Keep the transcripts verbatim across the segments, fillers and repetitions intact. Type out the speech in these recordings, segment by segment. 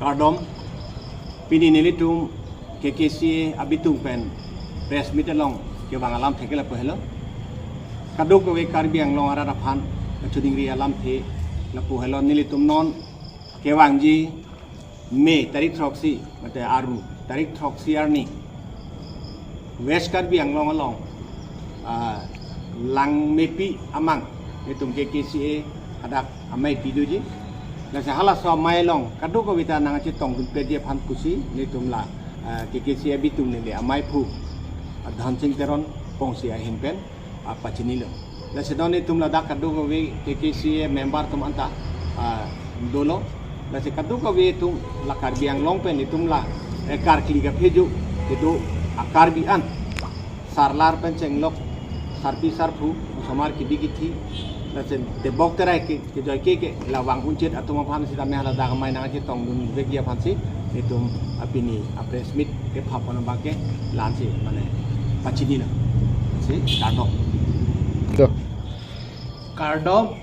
Kardom, pini nelitum K K C A abitung pen press meet along kevang alamthe ke lapu helo. Kadokave Karbi Anglong arat aphan kachoningri alamthe lapu helo. Nelitum non kevangji May tarik throksi, mate Aru tarik throksi arni West Karbi Anglong along, ah, Langmepi amang nelitum K K C A hadak amei pi doji. Lasi halaso amei along kadokave ta nangchetongdun peji aphan pusi nelitum la, ah, K K C A abitung neli amei aphu, ah, Dhansing Teron Pongsi ahin pen, ah, pachinilo. Lasi non nelitum ladak kadokave K K C A member atum anta, ah, dolo. Lasi kadokave atum la Karbi Anglong pen nelitum la, eh, karkli kaphejo kedo a-Karbi an, sarlar pen chenglok, sarpi sarpo, osomar kibi kithi, lasi tebok terai ke, kejoi ke ke, la vang unchit atum aphan sita me haladak amei nangchetongdun vekji aphansi nelitum apini a-press meet kephapon abang ke la-ansi mane pachinilo. Si kardom. Do. Kardom,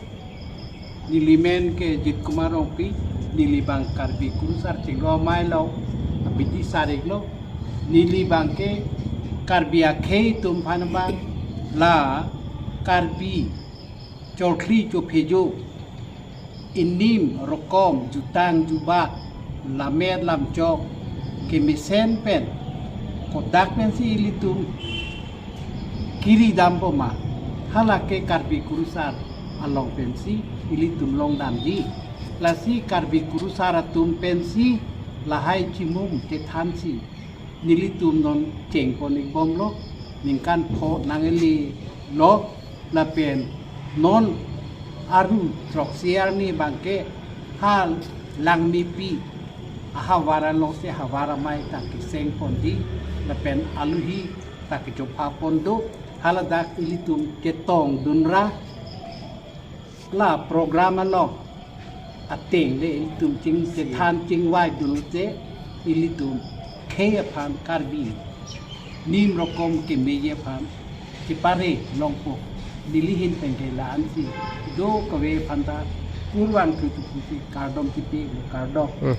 neli men ke Jit Kumar Rongpi, neli abang Karbi Kurusar Chingrum Amei along abidi sarik lo, neli abang ke Karbi akhei atum aphan abang la Karbi chorkhli chophejo, inim rokom jutang jubak, lammet lamchok kemesen pen kodak pensi ilitum kiri dampo ma, hala ke Karbi Kurusar along pensi ilitum longdamji. Lasi Karbi Kurusar atum pensi lahai chimum chethansi nelitum non chengpon ikbomlo, ningkan pho nangkele lo, lapen non Aru throksi arni abang ke ha Langmepi ahavar alongsi havar amei ta kesengponji, lapen aluhi ta kechopha pon do, haladak ilitum chetongdun ra la program along ateng le ilitum chingchethan chingvai dunlote ilitum khei aphan Karbi nim rokom kemeji aphan kepare longpo, neli ahin pen ke la-ansi dokave aphan ta kurvangthu pusi kardom chipi, kardom. Hmm.